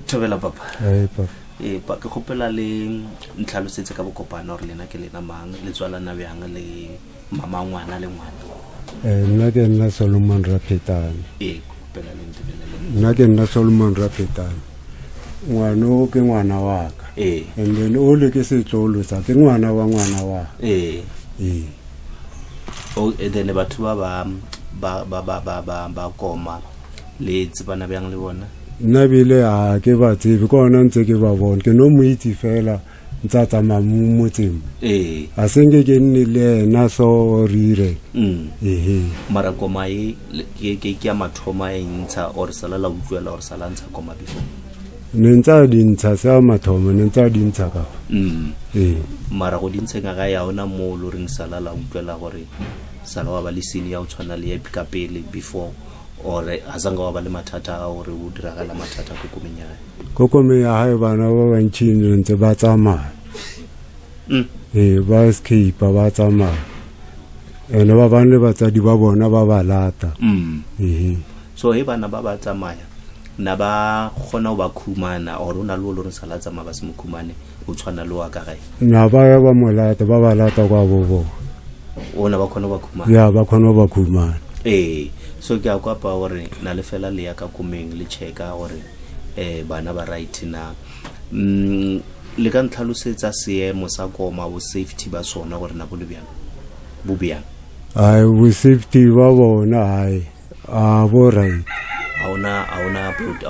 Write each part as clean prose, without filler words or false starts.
Thobela papa. Ee papa. Ee pa ke kgopela le ntlhalosetse ka bokopana gore lena ke lena mang le tswalana bjang le mama ngwana le ngwana. Nna ke nna Solomon Raphetane. Ee kgopela le ntebelele. Nna ke nna Solomon Raphetane. Ngwana o ke ngwana wa ka. Ee. And then o le ke setlolo sa ke ngwana wa ngwana wa. Ee. Ee. O then batho ba ba ba ba ba ba ba ba koma le tsebana bjang le bona? Nna bile a ke ba tsebe ke ona ntse ke ba bona ke no mo itse fela ntse a tsamaya mo motseng. Ee. A senke ke nne le ena so re ire. Ehe. Mara koma e ke ke ke ya mathomo a e ntsha or sala la utlwela or sala ntsha koma before? Ne ntse a di ntsha se a mathomo ne ntse a di ntsha ka. Ee. Mara go di ntsheng ga ya ona mo lo reng sala la utlwela gore sala wa ba le scene ya o tshwana le ya ka pele before or a zanga wa ba le mathata a gore o diragala mathata ko komeng ya gae? Ko komeng ya gae bana ba bantši ne ntse ba tsamaya. Ee, ba escape ba tsamaya. Ene ba bangwe le batsadi ba bona ba ba lata. Ee. So he bana ba ba tsamaya na ba kgona go ba khumana or o na le o le gore sala tsamaya ba se mo khumane o tshwana le wa ka gae? Na ba ya ba mo lata, ba ba lata kwa bo bona. Ona ba kgona go ba khumana? Ya ba kgona go ba khumana. Ee, so ke a kwapa gore na le fela le ya ka komeng le checka gore bana ba right na. Le ka ntlhalosetsa seemo sa koma bo safety ba sona gore na bo le bjang? Bo bjang? Ai bo safety ba bona ai a bo right. A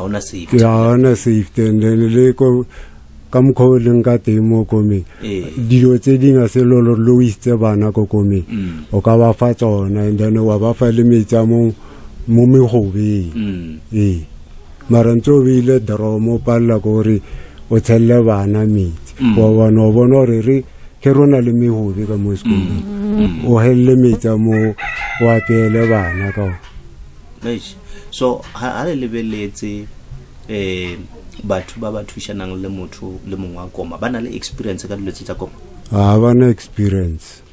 ona safety. Ya ona safety and then le ko ka mokgwa o leng ka teng mo komeng. Dilo tse dingwe a se lo lo lo isitse bana ko komeng. O ka ba fa tsona and then wa ba fa le metsi a mo mo megobeng. Ee. Mara ntse o beile drum o palela ke gore o tshelle bana metsi. Wa bona o bona gore re ke rona le megobe ka mo sekolong. O helele metsi a mo o apeele bana ka ona. Eish. So ha le lebeletse batho ba ba thušanang le motho le mongwe wa koma ba na le experience ka dilo tse tsa koma? Ha ba na experience.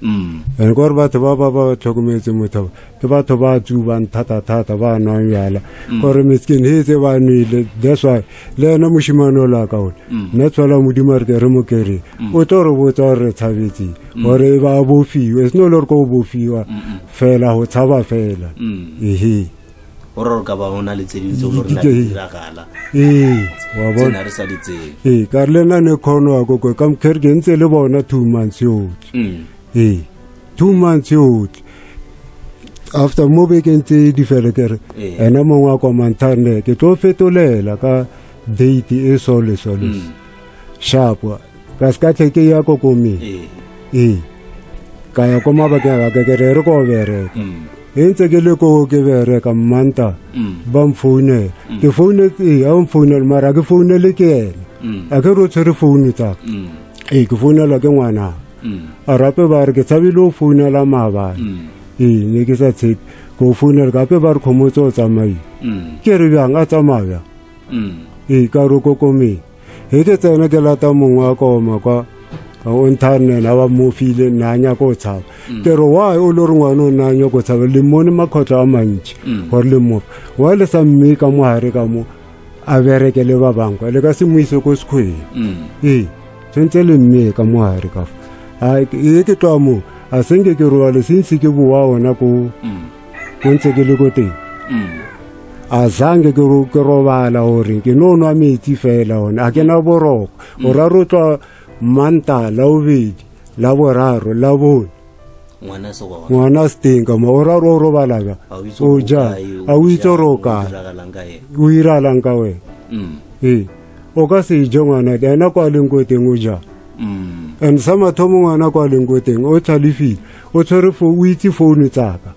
And gore batho ba ba ba tlhokometse motho ke batho ba tsubang thata-thata ba nwang bjala gore meskin he tse ba nwele, that's why le ena moshimane o la ka ole nna tshwala modimo re ke re mo kere o tlo re botsa gore re tshabetse gore ba bofiwe e seno le gore ko o bofiwa fela go tshaba fela. Ehe. Gore re ka ba o na le tse dingwe tse o le gore na di diragala. Ee, wa bona. Tsena re sa di tsebe. Ee, ka re le nna ne kgono wa koko ka mokgere ke ntse le bona 2 months yotlhe. Ee, 2 months yotlhe after mo bekeng tse di fele ke re ena mongwe wa kwa manthane ke tlo fetolela ka date e so le so le so. Sharp ka se ka tlhe ke ya ko komeng. Ee, ka ya ko mabakeng a ka ke re re ko bereka. E ntse ke le ko ke bereka mmanta ba mfounela ke founetse. Ee, a mfounela mara ke founele ke ena a ke re o tshwere founu tsaka. Ee, ke founelwa ke ngwana a rape ba re ke tshabile o founela maabane. Ee, ne ke sa tshepe ko founela gape ba re Kgomotse o tsamaile. Ke re bjang a tsamaya bjang? Ee, ka re ko komeng he ke tsena ke lata mongwe wa koma kwa o nthanela ba mo file nna a nyaka o tshaba. Ke re why o le gore ngwana o nna a nyaka o tshaba le mone makgotlo a mantši gore le mofa why le sa mme ka mo gare ka mo a bereke le ba bangwe kwa le ka se mo ise ko sekgweng. Ee, tshwanetse le mme ka mo gare ka fa. E ke tloa moo a senke ke robale since ke boa ona ko ko ntse ke le ko teng a zange ke ke robala gore ke no nwa metsi fela one a ke na boroko. O ra ro tloa Manta la bobedi la boraro la bone ngwana se gona. Ngwana se teng ka mo o ra ro robala bjang? A o itse o gore o ja kae, a o itse gore o jang, kae diragalang ka ena. O iralang ka wena. Ee, o ka se je ngwana ena kwa leng ko teng o jang? And sa mathomo ngwana kwa leng ko teng o tlhalefile o tshwere fo o itse founu tsaka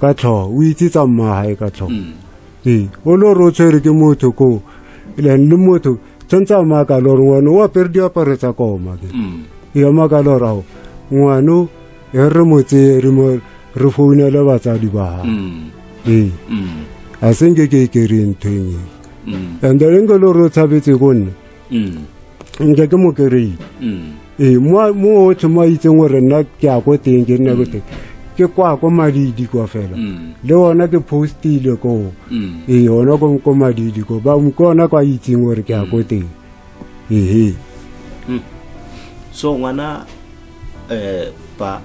ka tlhogo o itse tsa mmagae ka tlhogo. Ee, o le gore o tshwere ke motho ko and le motho tshwanetse a makala gore ngwana o apere diaparo tsa koma ke. Ee, a makala gore ao ngwano e re mo tseye re mo re founele batsadi ba gago. Ee, a senke ke e kry ntho eng e. And then nke le gore o tshabetse ko nna nke ke mo kry-ile. Ee, mo otlhe mo a itseng gore nna ke ya ko teng ke nna ko teng. Ke kwa ko Madidi kwa fela. Le ona ke postile ko. Ee, ona ko Madidi ko. Ba ke ona kwa itseng gore ke ya ko teng. Ehe. So ngwana ba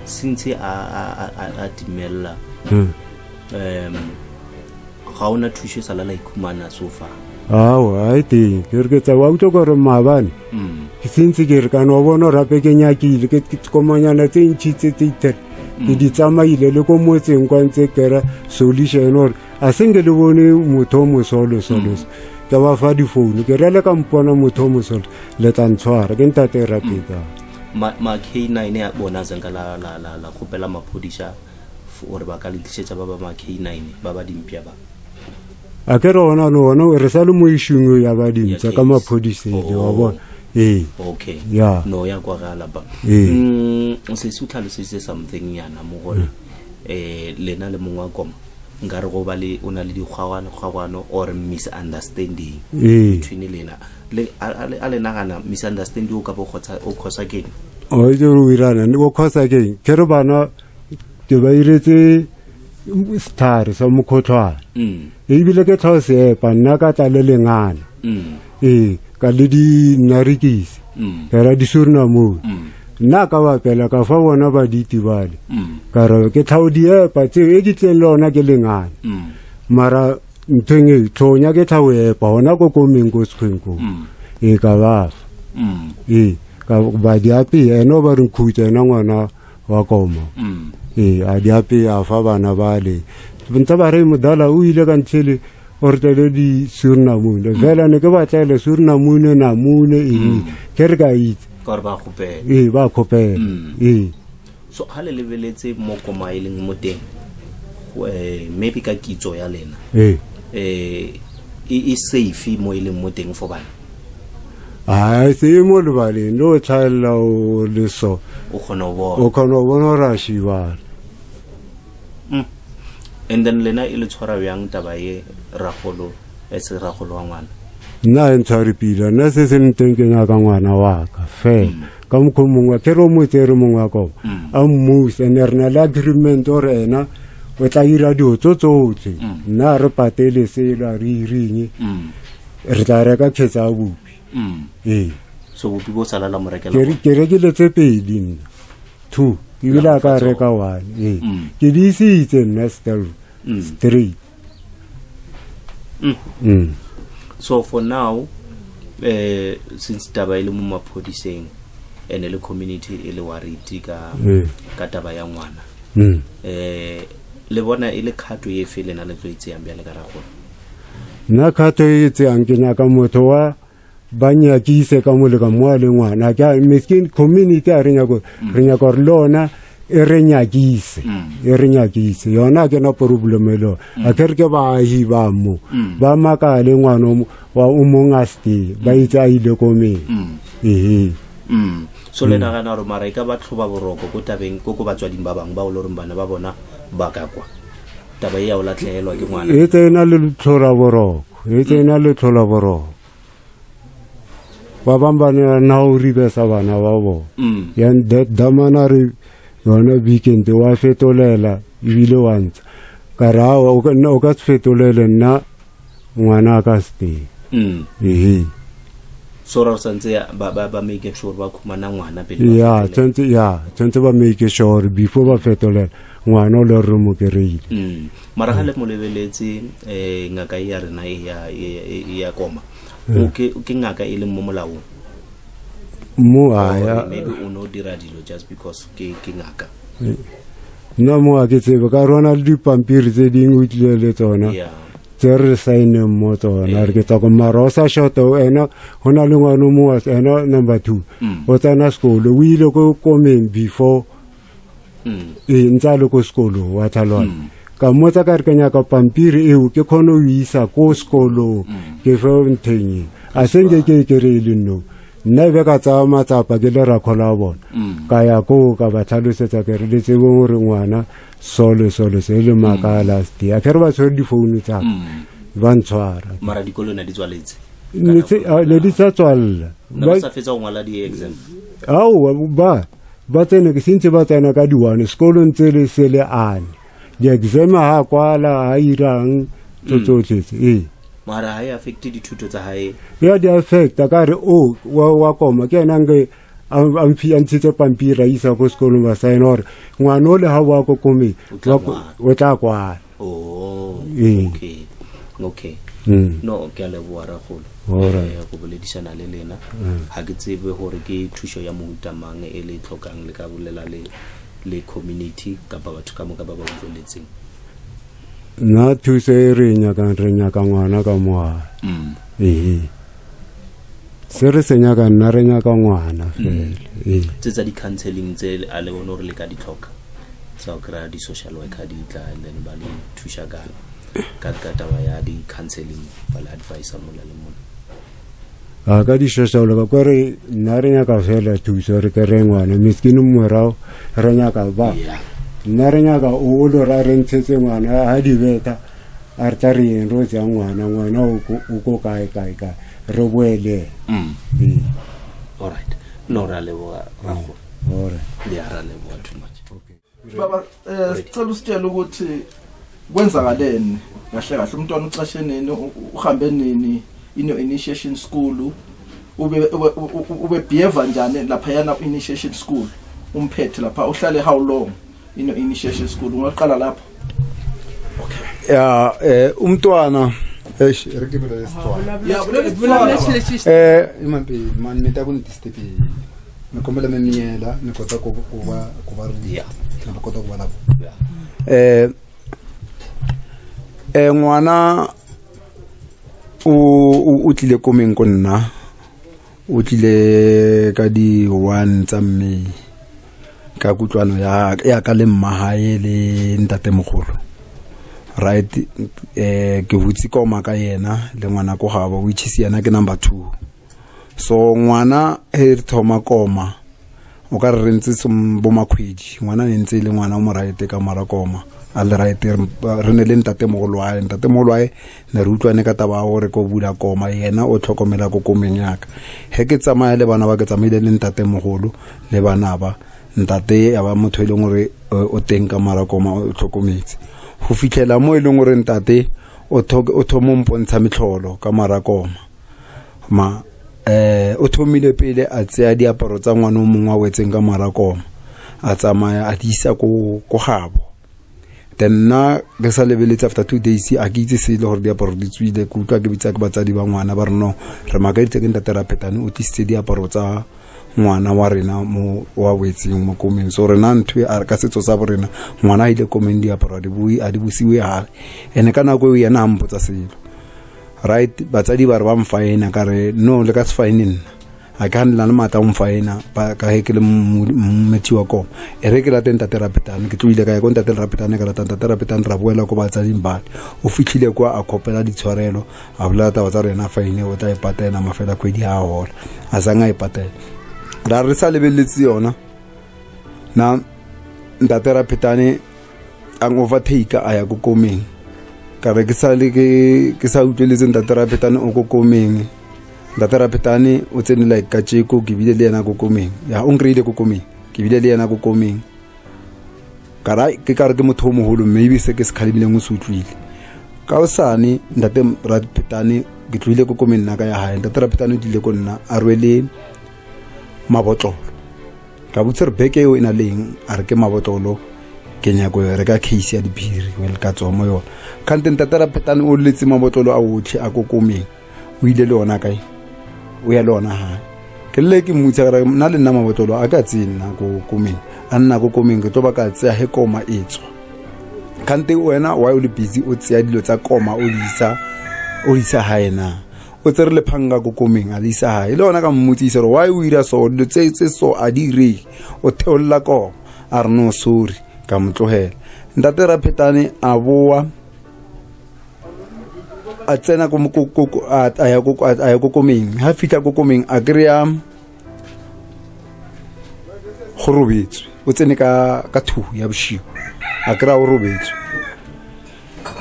since a timella, ga ona thušo e sala la ikhumana so far? Aowa, a e teng. Ke re ke tsa wa utlwa gore maabane ke sentse ke re kana wa bona rape ke nyakile ke komanyana tse ntšhi tse tse ithere ke di tsamaile le ko motseng kwa ntse kera solution gore a senke le bone motho o mosolo solo. Ke ba fa difounu, ke re le ka mpona motho o mosolo le tla ntshwara, ke ntate e rapetang. Ma K9 a bona zenka la kgopela maphodisa gore ba ka le tlišetša ba ba ma K9 ba ba dimpša ba? A ke re ona no ona re sa le mo išung ya ba dintsa ka maphodiseng, wa bona, ee. Okay. Ya. No, ya kwagala ba. Ee. Se se o tlhalositse something yana mo gore lena le mongwe wa koma nkare go ba le o na le dikgwagwano kgwagwano or misunderstanding between lena le a le nagana misunderstanding o ka bo kgotsa o khosa keng? O itse gore o irana o khosa keng? Ke re bana ke ba iretse setlhare sa mokgotlhwane, ebile ke tlho seepa nna ka tla le lengana, ee, ka le dinarikisi, ka ra disurinamone, nna ka bapela ka fa bona ba ditibale, ka re ke tlhao di epa tseo e ke tleng le ona ke lengana, mara nthong e tlhonya ke tlhao epa ona ko komeng ko sekgweng ko, ee, ka ba fa, ee, ka ba di apeya ene o ba re nkhutsa ena ngwana wa koma, ee, a di apeya a fa bana bale ntse ba re modala o ile ka ntlhele o re tlele di surinamune fela ne ke batlaele surinamune namune eng ke re ka itse. Ka gore ba kgopela. Ee, ba kgopela, ee. So ha le lebeletse mo koma e leng mo teng, maybe ka kitso ya lena, ee, e safe mo e leng mo teng for bana? A se mo lebaleng le o tlhaelela o le so. O kgona go bona. O kgona go bona gore a šibala. And then lena e le tshwara bjang taba ye ragolo e se ragolo wa ngwana? Nna e ntshware pila, nna se se leng teng ke nyaka ngwana wa ka fela ka mokgwa o mongwe ke re o mo tsere mongwe wa koma a mmuse ene re na le agreement gore ena o tla ira dilo tso tsotlhe, nna a re patele selo a re ireng, re tla reka kgetsa ya bopi, ee. So bopi bo sala la mo rekela? Ke rekile tse pedi nna, two, ebile a ka reka one, ee, ke di isitse nna still straight. So for now, since taba e le mo maphodiseng ene le community e le worried ka ka taba ya ngwana, le bona e le kgato e fe lena le tlo e tseyang bjale ka ragolo? Nna kgato e tseyang ke nyaka motho wa ba nyakise ka mo le ka mo a le ngwana ke a meskin community a re nyako re nyaka gore le ona e re nyakise, e re nyakise yona, ke na problem e le yona. A ke re ke baahi ba mo ba makale ngwana wa o mong a ste ba itse a ile komeng, ehe. So le nagana gore mara e ka ba tlhoba boroko ko tabeng ko ko batswading ba bangwe ba o le goreng bana ba bona ba ka kwa taba e ya o latlhegelwa ke ngwana? E tsena le tlhola boroko, e tsena le tlhola boroko, ba bangwe ba ne na o ribesa bana ba bona, ya damana re yona weekend wa fetolela ebile wa ntsha ka re aowa, o ka se fetolele nna ngwana a ka se teng, ehe. So ra santse ba make sure ba khumana ngwana pele ba ya fetolela. Tshwanetse, ya, tshwanetse ba make sure before ba fetolela ngwana o le re mo kry-ile. Mara ga le mo lebeletse, ngaka e ya rena e ya e ya koma o ke ngaka e leng mo molaong? Mo a Or ya maybe o no dira dilo just because ke ngaka? Nna mo a ke tsebe ka rona le dipampiri tse dingwe o tlile le tsona tse re saeneng mo tsona re ke tsa ko mara o sa shota ena go na le ngwana o mongwe ena number 2 o tsena sekolo o ile ko komeng before, ee, ntse a le ko sekolong wa tlhaloganya. Ka mmotsa ka re ke nyaka pampiri eo ke kgone go isa ko sekolong ke fe ntheng e a senke ke e kry-e le nno nna e be ka tsaya matsapa ke le rakgola wa bona, ka ya koo ka ba tlhalosetsa ke re le tsebeng gore ngwana solo solo se le maaka last year a ke re ba tshwere difounu tsaka ba ntshwara. Mara dikolo ne di tswaletse? Ne di sa tswalela. Ne ba sa fetsa go ngwala di-exam? Aowa, ba Ba tsene ke sentse ba tsena ka di-one sekolong tse le se le ane di-exam ha kwala ha irang tso tsotlhe tse ee. Mara ha e affecte dithuto tsa hae? Ya di affecta ka re o wa koma ke ena nke a ntshitse pampiri a isa ko sekolong ba saena gore ngwana o le ha wa ko komeng O tla kwala. Oh, Ee. okay okay. No, ke a leboa ragolo. Alright. Go boledišana le lena ga ke tsebe gore ke thušo ya mohuta mang e le tlhokang, le ka bolela le community kapa batho ka moka ba ba utlweletseng. Nna thuso e re e nyakang, re nyaka ngwana ka mogae. Ee, se re se nyaka, nna re nyaka ngwana fela, ee. Tse tsa di-counseling tse a le bone gore le ka di tlhoka tsa go kry-a di-social worker di tla and then ba le thuša ka taba ya di-counseling, ba le advisa mola le mola? A ka di-social worker kore nna re nyaka fela thuso, re kry ngwana miskini morago, re nyaka ba nna re nyaka o lo ra re ntshetse ngwana ha di betha a re tla re yeng re o tsaya ngwana, ngwana o ko kae kae kae, re boele. Ee. Alright, no, ra leboga ragolo. Alright. Ya, ra leboga too much. Baba, sicela usitshele ukuthi kwenzakaleni kahle kahle, umntwana ucashe nini, uhambe nini in your initiation school, ube behave njani lapha yana initiation school, umphethe lapha uhlale how long in your initiation school? Ungaqala lapho. Ya, umntwana, eish, re ke bula Setswana. Ya, bulela Setswana. Imampeli man, mi ta ku ni disturb, ni kombela mi miyela ni kota ku va ni kota ku vulavula. Ngwana o tlile komeng ko nna, o tlile ka di 1 tsa May ka kutlwano ya ka le mmahae le ntatemogolo, right? Ke butse koma ka yena le ngwana ko gabo, which is yena ke number 2. So ngwana he re thoma koma, o ka re re ntse bo makgwedi, ngwana ne ntse e le ngwana o mo right ka mara koma a le right. Re ne le ntatemogolo wa hae, ntatemogolo wa hae ne re utlwane ka taba ya gore ko bula koma, yena o tlhokomela ko komeng yaka. He ke tsamaya le bana ba, ke tsamaile le ntatemogolo le bana ba ntate, ya ba motho e leng gore o teng ka mara koma, o tlhokometse go fitlhela mo e leng gore ntate o thomo mpontsha metlholo ka mara koma. Ma o thomile pele a tseya diaparo tsa ngwana o mongwe a wetseng ka mara koma, a tsamaya a di isa ko gabo. Then nna ke sa lebeletse, after 2 days a ke itse se le gore diaparo di tswile. Ke utlwa ke bitsa ke batsadi ba ngwana, ba re no, re makaditse ke ntate Raphetane, o tlisitse diaparo tsa ngwana wa rena mo wa wetseng mo komeng. So rena ntho e a re ka setso sa bo rena, ngwana a ile komeng, diaparo a di busiwe gae. Ene ka nako eo yena a mpotsa selo, right? Batsadi ba re ba mfaena, ka re no, le ka se faene nna, a ke ganela le maatla o mfaena ka he ke le mmetsi wa koma. E re ke late ntate Rapetane, ke tloile ka ya ko ntate Rapetane, ka lata ntate Rapetane, ra boela ko batsading bale. O fitlhile kwa, a kgopela ditshwarelo, a bolela taba tsa rena, faine o tla e patela mafela kgwedi a hola, a sang a e patela. Ra re sa lebeletse yona na ntate Rapetane a overtake a ya ko komeng. Ka re ke sa le ke sa utlweletse ntate Rapetane o ko komeng. Ntate Rapetane o tsene like ka tjeko, ke bile le yena ko komeng, ya o nkreile ko komeng, ke bile le yena ko komeng. Ka ra ke ka re ke motho o moholo, maybe se ke se kgalemileng o se utlwile. Ka osane ntate Rapetane, ke tlohile ko komeng nna ka ya hae, ntate Rapetane o tlile ko nna a rwele mabotlolo. Ka botse re beke eo e na le eng? A re ke mabotlolo, ke nyako yo reka case ya diphiri. Well, ka tswa mo yona kgante ntate Rapetane o letse mabotlolo a otlhe a ko komeng, o ile le ona kae? O ya le ona gae. Ke le ke mmutsa ka re nna le nna mabotlolo a ka tseye nna ko komeng, a nna ko komeng ke tlo ba ka tseya he koma e tswa. Kgante wena why o le busy o tseya dilo tsa koma o di isa gae na? O tsere lephanga ko komeng a le isa gae le ona. Ka mmotsisa gore why o ira so, dilo tse so a di ireng, o theolla koma? A re no, sorry. Ka mo tlogela. Ntate Raphetane a boa a tsena ko a ya ko komeng. Ha fitlha ko komeng a kry-a go robetswe. O tsene ka 2 ya bosigo, a kry-a o robetswe.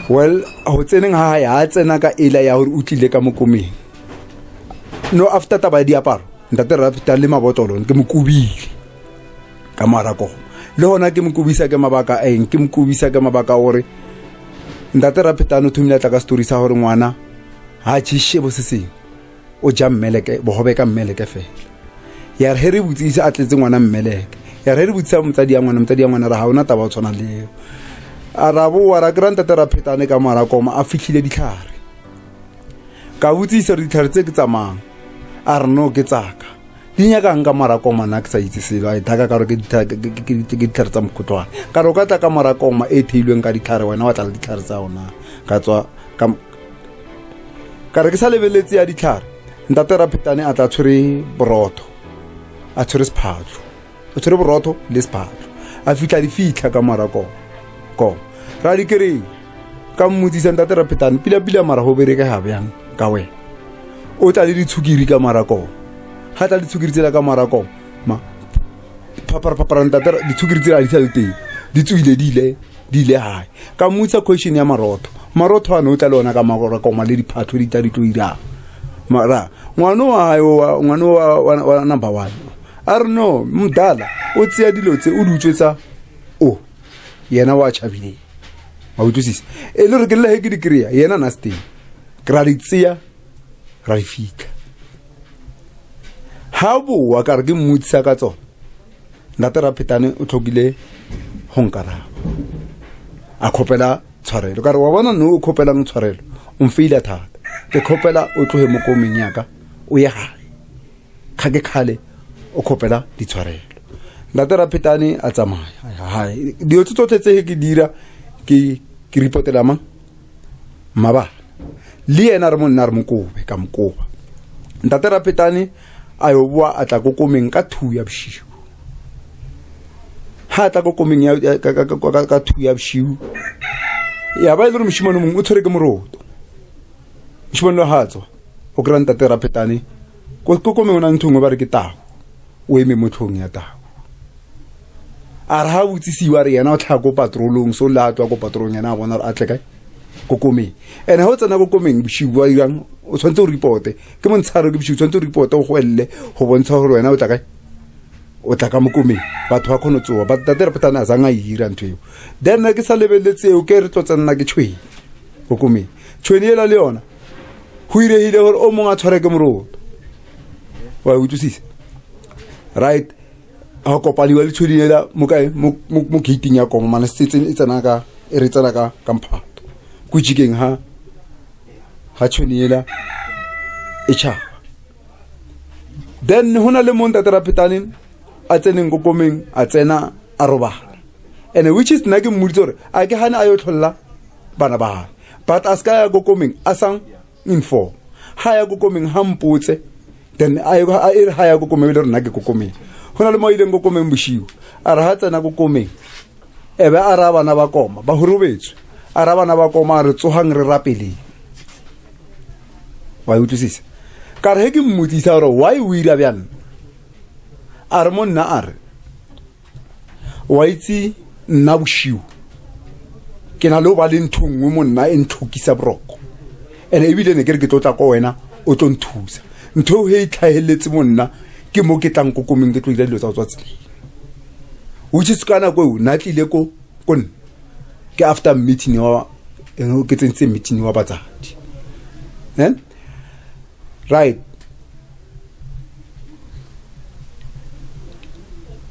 Well, go tseneng ga gae, ha tsena ka ela ya gore o tlile ka mo komeng no after taba ya diaparo ntate Raphetane le mabotlolo, ke mo kobile. Ka moara koma le gona ke mokobisa ke mabaka a eng? Ke mokobisa ke mabaka a gore ntate Raphetane o thomile a tla ka story sa gore ngwana ga a tšhiše bo se sengwe, o ja mmeleke, bogobe ka mmeleke fela. Ya re he re botsisa a tletse ngwana mmeleke, ya re he re botsisa motsadi ya ngwana, motsadi ya ngwana re ga ona taba o tshwana le eo. A ra boa ra kry-a ntate Raphetane ka moara koma a fitlhile ditlhare. Ka botsisa gore ditlhare tse ke tsamang, a re no ke tsaka di nyakang ka mora koma, nna ke sa itse selo. A ithaka ka gore ke ditlhare tsa mokgotlwane. Ka re o ka tla ka mora koma e theilweng ka ditlhare, wena wa tla le ditlhare tsa ona. Ka tswa ka re ke sa lebeletse ya ditlhare, ntate Raphetane a tla tshwere borotho, a tshwere sephatlho, o tshwere borotho le sephatlho, a fitlha di fitlha ka mora koma ra di kereng. Ka mmotsisa, ntate Raphetane, pila-pila mara go bereke ga bjang ka wena o tla le ditshukiri ka mara koma? Ga tla ditshukiri tsela ka mara koma, ma phapara-phapara, ntate ditshukiri tsela di sa le teng, di tswile, di ile gae. Ka mmotsa question ya marotho, marotho ano o tla le ona ka mara koma le diphatlho di tla di tlo irang mara ngwana wa gae, ngwana wa number one? A re no, mdala o tseya dilo tse o di utswetsa o yena wa tšhabileng. Wa utlwisisa e le gore ke lela he ke di kry-a yena na se teng, ke ra di tseya ra di fitlha. Ha boa ka re ke mmotsisa ka tsona, ntate Raphetane o tlhokile go nkaraba, a kgopela tshwarelo. Ka re wa bona no o kgopelang tshwarelo, o mfeila thata. Ke kgopela o tloge mo komeng yaka o ye gae, ga ke kgale o kgopela ditshwarelo. Ntate Raphetane a tsamaya gae. Dilo tse tsotlhe tse ke dira ke reportela mang mabala le yena re mo nna re mokobe ka mokoba. Ntate Raphetane a yo boa a tla ko komeng ka 2 ya boshigo. Ha a tla ko komeng ka 2 ya boshigo, ya ba e le gore moshimane mongwe o tshwere ke moroto. Moshimane lo ha tswa o kry-a ntate Raphetane ko komeng o na ntho nngwe ba re ke tao, o eme mo tlhong ya tao. A re ha botsisiwa re yena o tlhaa ko patrolong, so le a tswa ko patrolong yena a bona gore a tle kae ko komeng. And ha o tsena ko komeng bosigo wa irang, o tshwanetse o reporte ke montsharo ke bosigo, tshwanetse o reporte o goelele go bontsha gore wena o tla kae, o tla ka mo komeng, batho ba kgone tsoa. But tate Raphetane a sang a ira ntho eo. Then ke sa lebeletse eo ke re tlo tsenna ke tšhwene ko komeng. Tšhwene ela le yona go iregile gore o mongwe a tshware ke moroto, wa utlwisisa? Right, ga kopaniwa le tshwedi ela mo kae, mo gating ya koma mana setse e tsena ka e re tsena ka mphato ko jikeng ha tshweni ela e tšhaba. Then ho na le mo ntate Raphetane a tseneng ko komeng, a tsena a robala, and which is nna ke mmoditse gore a ke gane a yo tlholla bana ba gae, but a se ka ya ko komeng a sang inform. Ha ya ko komeng ha mpotse, then a e re ha ya ko komeng e le rona ke ko komeng. Go na le mo a ileng ko komeng bosigo, a re ha tsena ko komeng e be a raya bana ba koma ba horobetswe, a raya bana ba koma a re tsogang re rapeleng. Wa e utlwisisa? Ka re he ke mmotsisa gore why o ira bjang, a re mo nna a re wa itse nna bosigo ke na le o ba le ntho nngwe mo nna e ntlhokisa boroko, and ebile ne ke re ke tlo tla ko wena o tlo nthusa. Ntho eo he e tlhageletse mo nna ke mo ke tlang ko komeng ke tlo dira dilo tsa go tswa tseleng, which is ka nako eo na tlile ko nna ke after meeting wa ke tsentse meeting wa batsadi, eh? Right,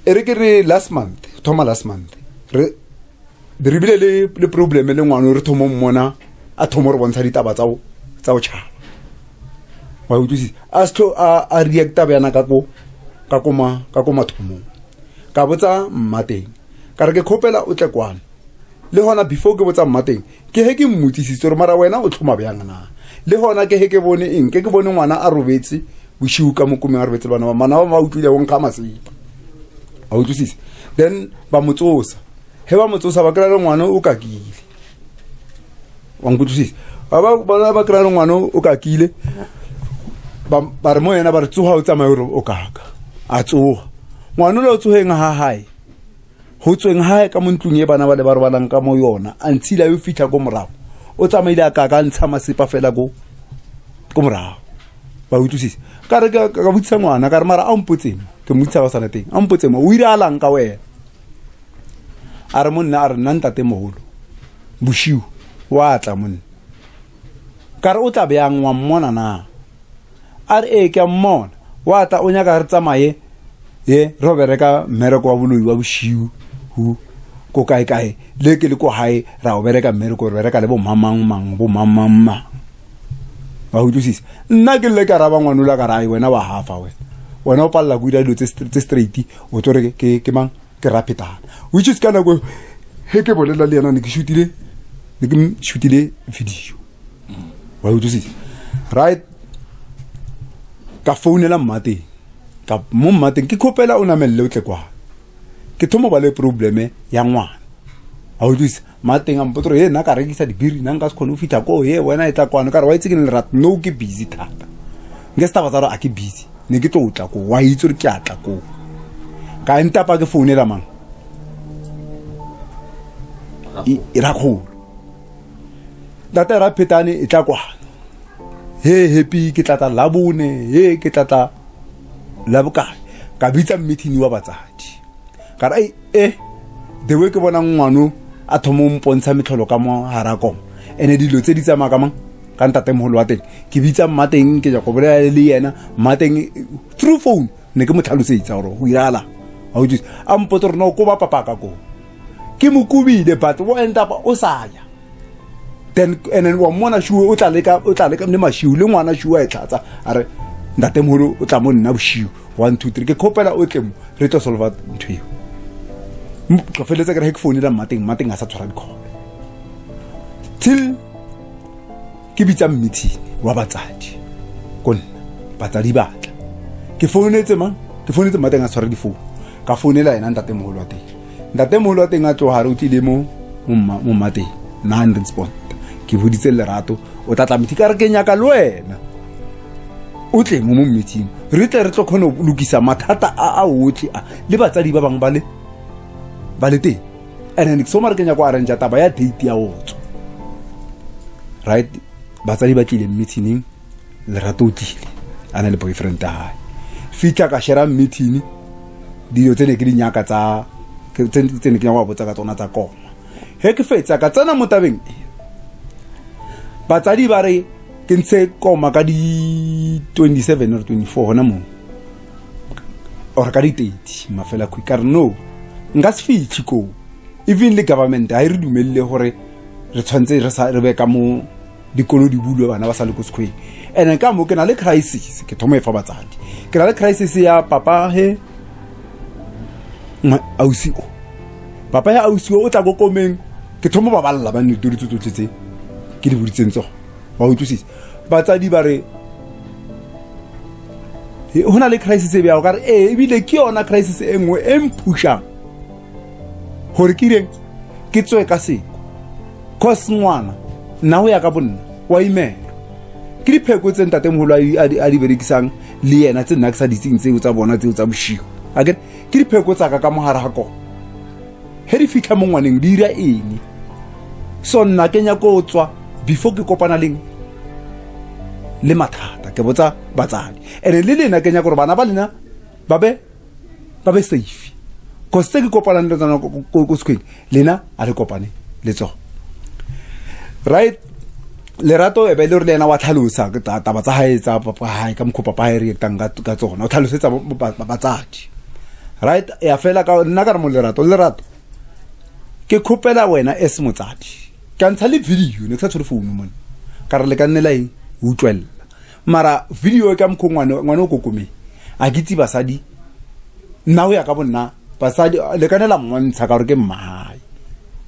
e re ke re last month, thoma last month re bile le problem le ngwana re thomo mmona a thomo re bontsha ditaba tsa o tšhaba, wa utlwisisa? A se tlo a reacta bjana ka ko mathomong. Ka botsa mmateng ka re ke kgopela o tle kwana le gona. Before ke botsa mmateng ke he ke mmotsisitse gore mara wena o tlhoma bjang na, le gona ke he ke bone eng, ke bone ngwana a robetse bosigo ka mokomeng, a robetse bana ba mana ba ba utlwile go nkga masepa, a utlwisise? Then ba mo tsosa, he ba mo tsosa ba kry-a le ngwana o kakile, wa nkutlwisisa? Ba kry-a le ngwana o kakile, ba re mo yena ba re tsoga o tsamaye gore o kaka. A tsoga ngwana o le o tsogeng ga gae, go tsweng gae ka mo ntlong e bana ba le ba robalang ka mo yona, a ntshile a yo fitlha ko morago, o tsamaile a kaka a ntsha masepa fela ko morago, ba utlwisisa? Ka re ka botsisa ngwana ka re mara a mpotseng. Ke mo itsa ba sa le teng. A mpotse mo o iralang ka wena. A re monna a re nna ntate mogolo. Boshiu wa tla monna. Ka re o tla bjang wa mmona na? A re ee ke a mmona. Wa tla o nyaka re tsamaye ye re bereka mmereko wa boloi wa boshiu hu ko kae kae le ke le ko hae ra o bereka mmereko re bereka le bo mamang mang bo mamang mang wa utlwisisa nna ke le ka raba ngwanola ka rae wena wa hafa wena wena o palela ko dira dilo tse straight o tlo re ke mang ke rapetana which is ka nako he ke bolela le yena ne ke shootile ne ke shootile video wa utlwisisa right ka founela mmateng ka mo mmateng ke khopela o namelele o tle kwa ke thoma ba le probleme ya ngwana a utlwisa mateng a mpotse gore nna ka rekisa dibiri nna nka se kgone go fitlha koo ye wena e tla kwano ka re wa itse ke ne lerato no ke busy thata nke se taba tsa gore a ke busy ne ke tlo tla koo wa itse gore ke a tla koo ka ntapa ke founela mang e rakgolo ntate ra phetane e tla kwana he happy ke tla tla labone he ke tla tla la bokae ka bitsa meeting wa batsadi ka re e the way ke bona ngwano a thoma o mpontsha metlholo ka mo hara koma ene dilo tse di tsamaya ka mang ka ntatemogolo wa teng ke bitsa mmateng ke ja go bolela le yena mmateng through phone ne ke mo tlhalosetsa gore go irala a utlwisa a mpotse gore no ko ba papaka ko ke mo kobile but o end up o sa ya then and then wa mmona shuwe o tla leka o tla leka le mashiu le ngwana shuwe a e tlhatsa a re ntatemogolo o tla mo nna boshiu 1 2 3 ke khopela o tle mo re tlo solva ntho eo ka feletsa ke re ke founela mmateng mmateng a sa tshwara dikgolo till ke bitsa meeting wa batsadi ko nna batsadi ba tla ke founetse mang ke founetse mmateng a tshwara difounu ka founela ena ntatemogolo wa teng ntatemogolo wa teng a tloga re o tlile mo mo mmateng nna respond ke boditse lerato o tla tla meeting ka re ke nyaka le wena o tle mo mo meeting re tle re tlo kgone go lokisa mathata a a otlhe a le batsadi ba bangwe ba le ba le teng and then so mare ke nyaka go arrange taba ya date ya go tswa right batsadi ba tlile meetingeng lerato o tlile a na le boyfriend ya gae fitlha ka share meeting dilo tse ne ke di nyaka tsa tse ne ke nyaka go botsa ka tsona tsa koma he ke fetsa ka tsena mo tabeng e batsadi ba re ke ntshe koma ka di 27 or 24 gona moo or ka di 30 mafela kgwedi ka re no nka se fitlhe koo even le government ga e re dumelele gore re tshwanetse re sa re be ka mo dikolo di bulwe bana ba sa le ko sekgweng and ka mo ke na le crisis ke thoma e fa batsadi ke na le crisis ya papa he ausi o papa ya ausi o o tla ko komeng ke thoma ba balela ba nne ditoro tse tsotlhe tse ke di boditseng tsogo wa utlwisisa batsadi ba re go na le crisis e bjago ka re ee ebile ke yona crisis e nngwe e mphušang gore ke ireng ke tswe ka seko cause ngwana nna go ya ka bonna wa imela ke dipheko tse ntatemogolo a di berekisang le yena tse nna ke sa ditseng tseo tsa bona tseo tsa boshigo a kere ke dipheko tsaka ka mogare ga kona he di fitlha mo ngwaneng di dira eng so nna ke nyako tswa before ke kopana leng le mathata ke botsa batsadi ene le lena ke nyako gore bana ba lena ba be ba be safe cause tse ke kopanang le tsona ko sekhweng lena a le kopane le tsone right lerato e be le gore le ena wa tlhalosa taba tsa gae tsa papa gae ka mokgwa papa gae reactang ka tsona o tlhalosetsa batsadi right ya fela ka nna ka re mo lerato lerato ke khopela wena as motsadi ka ntsha le video ne ke sa tshwere founu mone ka re le ka nne la e utlwelela mara video e ka mokgwa ngwane ngwane o kokomeng a ke itse basadi nna go ya ka bonna basadi le ka ne la mmontsha ka gore ke mmae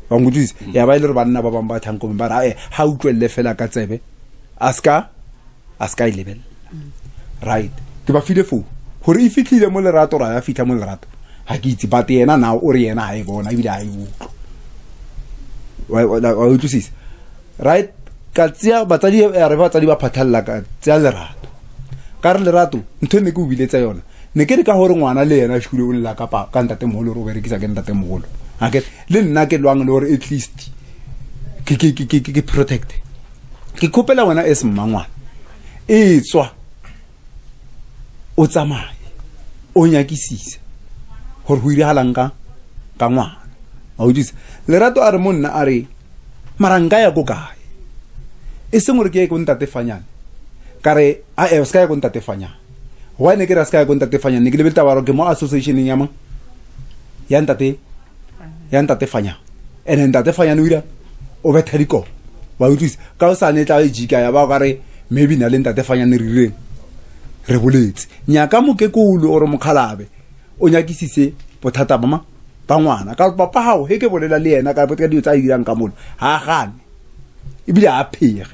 wa nkutlwisisa ya ba e le gore banna ba bangwe ba tlhang ba re ga utlwelele fela ka tsebe a ska a ska e lebelela right ke ba file foo gore e fitlhile mo lerato ra ya fitlha mo lerato ga ke itse but yena na o re yena ga e bona ebile ga e utlwa wa utlwisisa right ka tseya batsadi ya re batsadi ba phathalla ka tseya lerato ka re lerato ntho e ne ke o biletsa yona ne ke re ka gore ngwana le yena shule o lla ka ka ntatemogolo gore o berekisa ke ntatemogolo a ke le nna ke lwang le gore at least ke ke ke ke ke protect ke khopela wena as mmangwana e tswa o tsamaye O nyakisise gore go iragalang ka ngwana. A utlwisa Lerato a re mo nna a re mara nka ya ko kae, e seng gore ke ye ko ntate Fanyane. Ka re a e se ka ya ko ntate Fanyane. Why ne ke re a se ka ya ko ntate Fanyane? Ne ke lebele taba gore ke mo associationeng ya mang, ya ntate Fanyane, and ntate Fanyane o ira o betha dikobo, wa utlwisa? Ka o sa ne tla e jika ya ba o ka re maybe na le ntate Fanyane re rireng re boletse nyaka mokekolo ore mokgalabe o nyakisise bothata ba ma ba ngwana ka papa gago. He ke bolela le yena ka dilo tsa a dirang ka mono, ga a gane ebile a phege,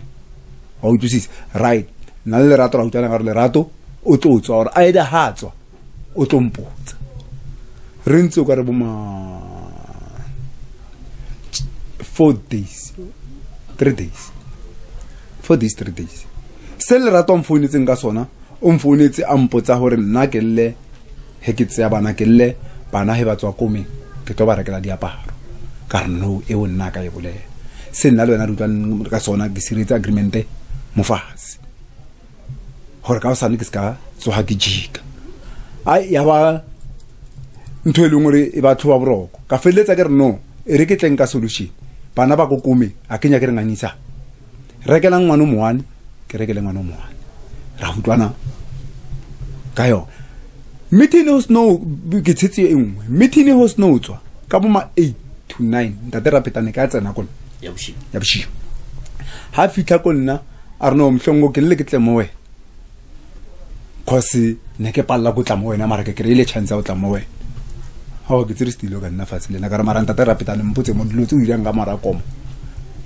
wa utlwisisa? Right, nna le Lerato ra utlwana gore Lerato o tlo tswa gore a ede ga tswa o tlo mpotsa. Re ntse o ka re bo ma 4 days, 3 days, 4 days, 3 days. Se Lerato a mfounetseng ka sona, o mfounetse a mpotsa gore nna ke lle he ke tseya bana, ke lle bana he ba tswa komeng, ke tlo ba rekela diaparo. Ka re no, eo nna ka e bolela se nna le wena re utlwaneng ka sona, ke siretse agreement mofatshe gore ka osane ke se ka tsoga ke jika. Ai, ya ba ntho e leng gore e batho ba boroko. Ka feleletsa ke re no, e re ke tleng ka solution. Bana ba kokome a kenya ke re ngangisa rekelang ngwana o moane, ke rekele ngwana o moane, ra utlwana ka yone. Meeting ho snow ke tshetse e nngwe, meeting ho snow tswa ka bo ma 8 to 9, ntate Rapetane ka tsena ko ya bošego. Ya bošego. Ha fitlha ko nna a re no, Mhlongo, ke lle ke tle mo wena cause ne ke palela ko tla mo wena, mara ke kry-ile chance ya go tla mo wena. Ao, ke tsere setilo ka nna fatshe le nna. Ka re mara ntate Rapetane, mpotse mo dilo tse o dirang ka mora komo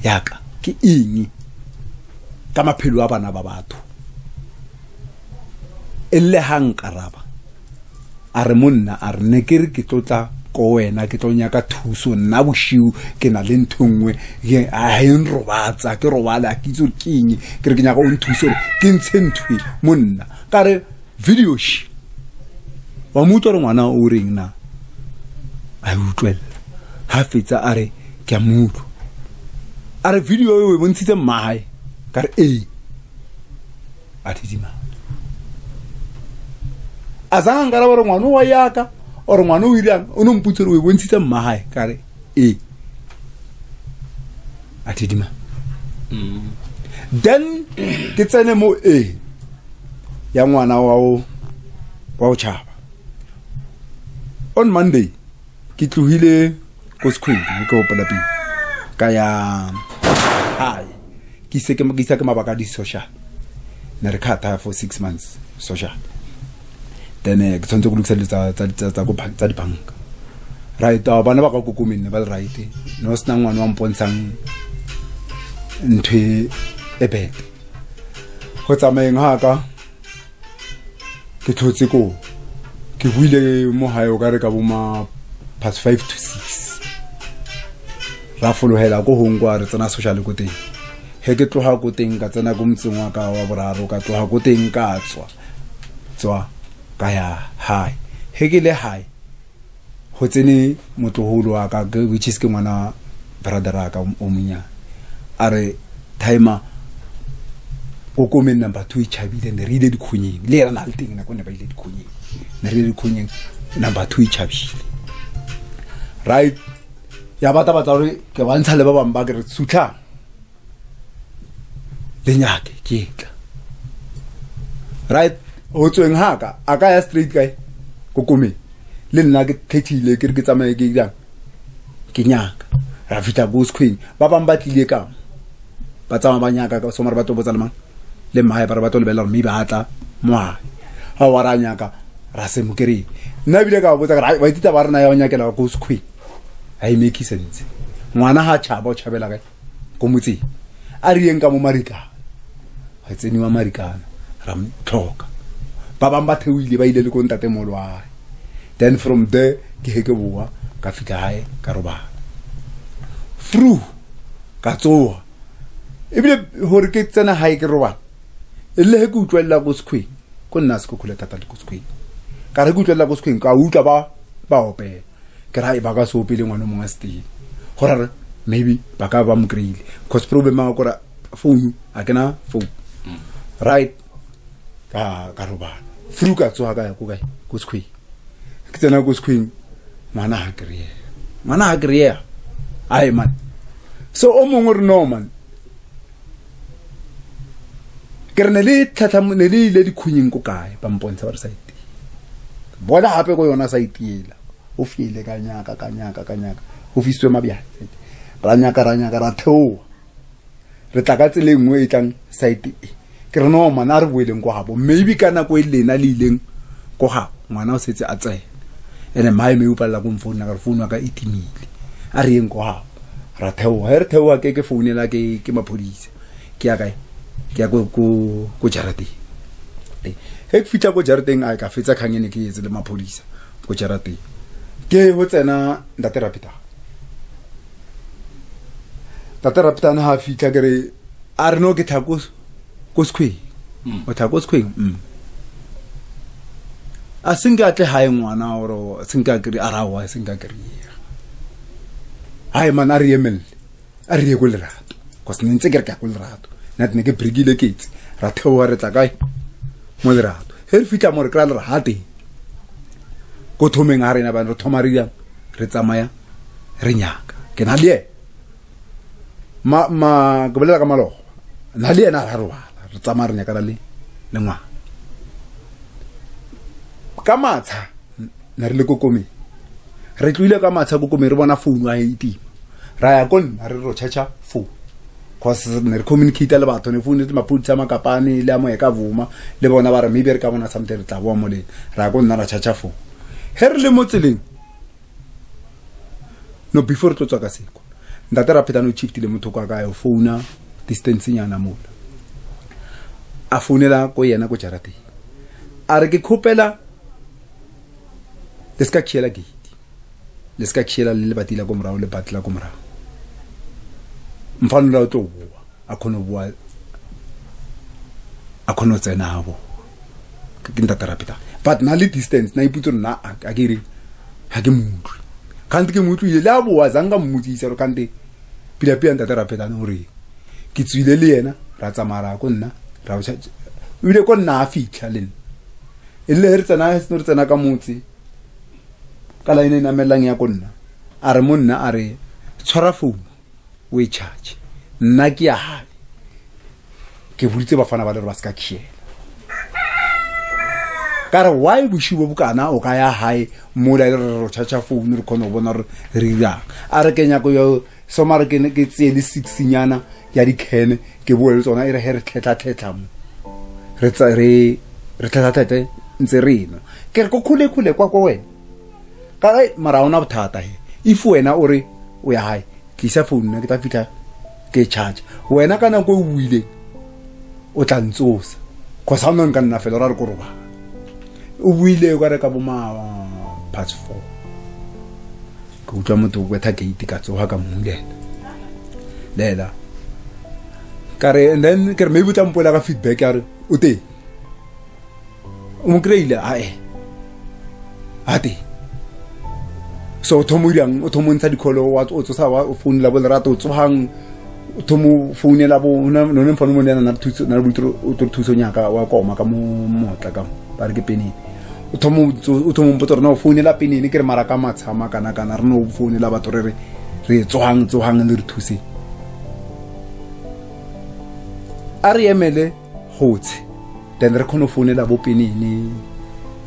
yaka ke eng ka maphelo a bana ba batho? E lle ha nkaraba a re monna, a re ne ke re ke tlotla ko wena, ke tlo nyaka thuso. Nna bošiu ke na le ntho nngwe a e nrobatsa, ke robale a ke itse gore ke eng. Ke re ke nyaka o nthuse gore ke ntshe ntho e monna. Ka re video shi wa mo utlwa gore ngwana o reng na? A e utlwelela, ha fetsa a re ke a mo utlwa. A re video e o e bontshitse mmae? Ka re ee. A didima, a zanga nkaraba gore ngwana wa yaka or ngwana o irang. O no mpotse gore o e bontshitse mmagae? Ka re ee. A didima. Then ke tsene mo e ya ngwana wa o tšhaba. On Monday ke tlohile ko sekhwedi, ke gopola pele ka ya hae, ke ise ke isa ke mabaka a di-social. Ne re kgatha for 6 months social, then ke tshwanetse go lokisa dilo tsa dibanka, right? Bana ba ka kokomeng ne ba le right, ne o sena ngwana wa mpontshang ntho e bete go tsamayeng ga ka. Ke tlhotse koo, ke buile mo gae o ka re ka bo ma past 5 to 6, ra fologela ko gong kwa re tsena social ko teng. He ke tloga ko teng ka tsena ko motseng wa ka wa boraro, ka tloga ko teng ka tswa ka ya hae. He ke le hae go tsene motlogolo wa ka, which is ke ngwana brother wa ka o monyane, a re timer ko komeng number 2 e tšhabile. Ne re ile dikgonyeng le ena na le teng nako ne ba ile dikgonyeng, ne re ile dikgonyeng, number 2 e tšhabile, right? Ya bata batla gore ke ba ntsha le ba bangwe ba ke re sutlhang le nyake ke tla, right? Go tsweng haka a ka ya straight kae ko komeng le nna ke khethile ke re ke tsamaye ke jang ke nyaka. Ra fitlha ko sekhweng, ba bangwe ba tlile ka mo ba tsamaya ba nyaka ka somare, ba tlo botsa le mang le mmae, ba re ba tlo lebelela gore maybe a tla moae ga wa ra nyaka ra se mo kry. Nna ebile ka ba botsa kare wa itse ba rena ya go nyakela ko sekhweng ga e make sense. Ngwana ga tšhaba o tšhabela kae? Ko motseng. A re yeng ka mo Marikana, ga tseniwa Marikana ra mo tlhoka, ba bangwe ba theoile ba ile le ko ntate molwae. Then from there ke he ke boa ka fitlha gae ka robala fru ka tsoga. Ebile gore ke tsena gae ke robala e le he ke utlwelela ko sekhweng, ko nna se ko kgole thata le ko sekhweng. Ka re ke utlwelela ko sekhweng, ka utlwa ba opela. Ke ra ba ka se opele ngwana o mongwe a se teng, gore re maybe ba ka ba mo kry-ile, cause problem ya kora phone a ke na phone, right? Ka robala fru ka tsoga ka ya ko kae, ko sekhweng. Ke tsena ko sekhweng, ngwana ga kry-ega, ngwana ga kry-ega. Ae man, so o mongwe re no man, ke re ne le tlhatlha ne le ile dikhunyeng ko kae, ba mpontsha ba re site bona gape ko yona site ela o fiele ka nyaka ka nyaka ka nyaka o fisitswe mabjana, ra nyaka ra nyaka ra theoa, re tla ka tsela e nngwe e tlang site e. Ke re no man, a re boeleng ko gabo, maybe ka nako e lena le ileng ko gabo ngwana o setse a tsena, ene mae mme o palela ko mfouna ka re founu ya ka e timile. A re yeng ko gabo, ra theoa. Ge re theoa ke founela ke maphodisa, ke ya kae, ke ya ko jarateng. Ge ke fitlha ko jarateng, a ka fetsa kgang ene ke etse le maphodisa ko jarateng, ke go tsena ntate Rapitane. Ntate Rapitane ga a fitlha, ke re a re no ke tla ko sekhweng, o tla ko sekhweng. A senke a tle gae ngwana ore senke a kry, a raoa senke a kry-ega. Hae man, a re emelele, a re ye ko Lerato, cause ne ntse ke re ke ya ko Lerato, nna ne ke brekile ke itse. Ra theoa re tla kae mo Lerato. He re fitlha mo re kry-a lerato teng ko thomeng ga rena bane re thoma re dirang, re tsamaya re nyaka. Ke na le ena ma ke bolela ka malogo, na le ena ra robala, re tsamaya re nyakana le ngwana ka matsha. Ne re le kokomeng, re tloile ka matsha kokomeng, re bona founu a e tima, ra ya ko nna re ro charge phone, cause ne re communicate le batho, ne foune maphodisa a Makapane le a Moeka Vuma le bona, ba re maybe re ka bona something, re tla boa mo leng. Ra ya ko nna ra charge phone. He re le mo tseleng, no before re tlo tswa ka seko, ntate Raphetane o shiftile motho kwa kae, o founa distance nyana mola, a founela ko yena ko jarateng, a re ke khopela le se ka khiela gate, le se ka khiela le lebati la ko morago, le batla ko morago, mfanola o tlo boa, a kgone go boa, a kgone go tsena a boa. Ke ntate Rapetane, but na le distance na iputse nna a ke re ga ke mo utlwe, kgante ke mo utlwile le a boa zang ka mmotsisa gore kgante pila-pila ntate Rapetane gore ke tswile le yena, ra tsamaya ra ko nna, ra ebile ko nna a fitlha le nna e le re tsena re tsena ka motse ka line e namelang ya ko nna. A re mo nna, a re tshwara founu o e charge, nna ke ya gae, ke boditse bafana ba le gore ba se ka khiela. Ka re why bosigo bo bokana o ka ya gae mola e le re ro charge founu re kgone go bona gore re dirang? A re ke nyako yo so mare ke ne ke tseye le six nyana ya dikhene ke boe le tsona, e re he re tlhetlha-tlhetlha mo re re re tlhetlha-tlhetlhe ntse re nwa. Ke re ko kgole-kgole kwa ko wena ka re mara ona bothata he, if wena o re o ya gae, tlisa founu, nna ke tla fitlha ke charge. Wena ka nako e o buileng o tla ntsosa, cause ga o nka nna fela ra re ko robala. O buile o ka re ka bo ma past four, ke utlwa motho o betha gate, ka tsoga ka mmulela lela, ka re and then ke re maybe o tla mpoela ka feedback ya re o teng, o mo kry-ile ae a teng. So o thomo irang, o thomo ntsha dikholo, o tsosa o founela bo Lerato, o tsogang o thomo founela bo none mfano mo ne na thuso na le o tlo thuso nyaka wa koma ka mo motla ka ba re ke penene, o thomo mpotsa rena o founela penene. Ke re mara ka matshama kana kana re no founela batho re re re tsogang tsogang le re thuseng. A re emele gotshe, then re kgone go founela bo penene,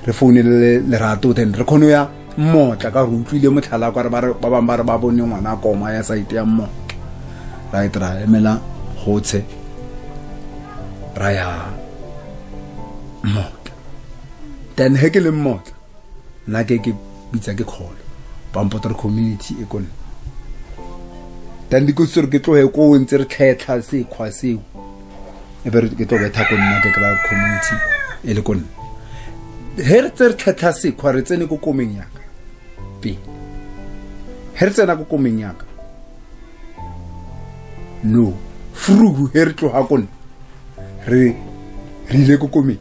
re founele Lerato, then re kgone go ya mmotla ka re utlwile motlhala kwa re ba bangwe ba re ba bone ngwana koma ya site ya mmotla. Right, ra emela gotshe, ra ya mmotla. Then he ke le mmotla nna ke bitsa ke call, ba mpotsa re community e ko nna. Then dikotsi gore ke tloge ko ntse re tlhetlha sekgwa seo, e be ke tlo betha ko nna, ke kry community e le ko nna. He re tse re tlhetlha sekgwa, re tsene ko komeng yaka pele. He re tsena ko komeng yaka no frugu, he re tloga ko nna re ile ko komeng,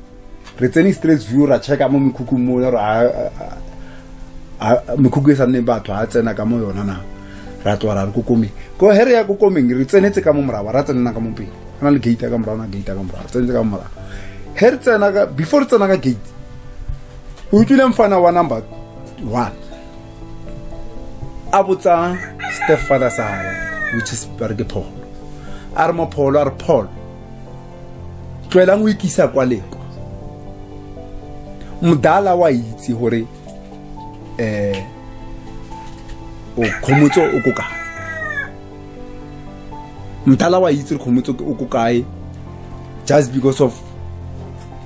re tsene straight view, ra checka mo mekhukhung mo gore mekhukhu e sa nneng batho a tsena ka mo yona na. Ra tloga ra re ko komeng ko, he re ya ko komeng re tsenetse ka mo morago, ra tsenela ka mo pele, go na le gate ka morago, na gate ka morago, re tsenetse ka mo morago. He re tsena ka, before re tsena ka gate, o utlwile mfana wa number 1 a botsa stepfather sa hae which is ba re ke Paul a re mo Paul a re Paul tloelang o ikisa kwa lekwa modala wa itse gore eh o khomotso o ko kae mdala wa itse gore khomotso o ko kae just because of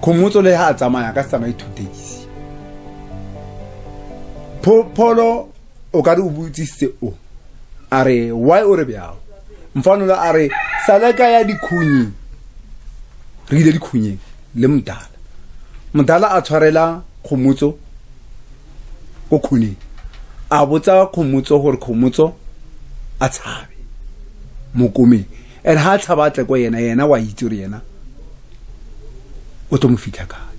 khomotso le ha a tsamaya ka se tsamaye 2 days. Pholo o ka re o botsisitse o a re why o re bjao mfanola a re sale ka ya dikhunyeng re ile dikhunyeng le mdala mdala a tshwarela khomotso ko khuneng a botsa khomotso gore khomotso a tshabe mokomeng and ha a tshaba a tle ko yena yena wa itse gore yena o tlo mo fitlha kae.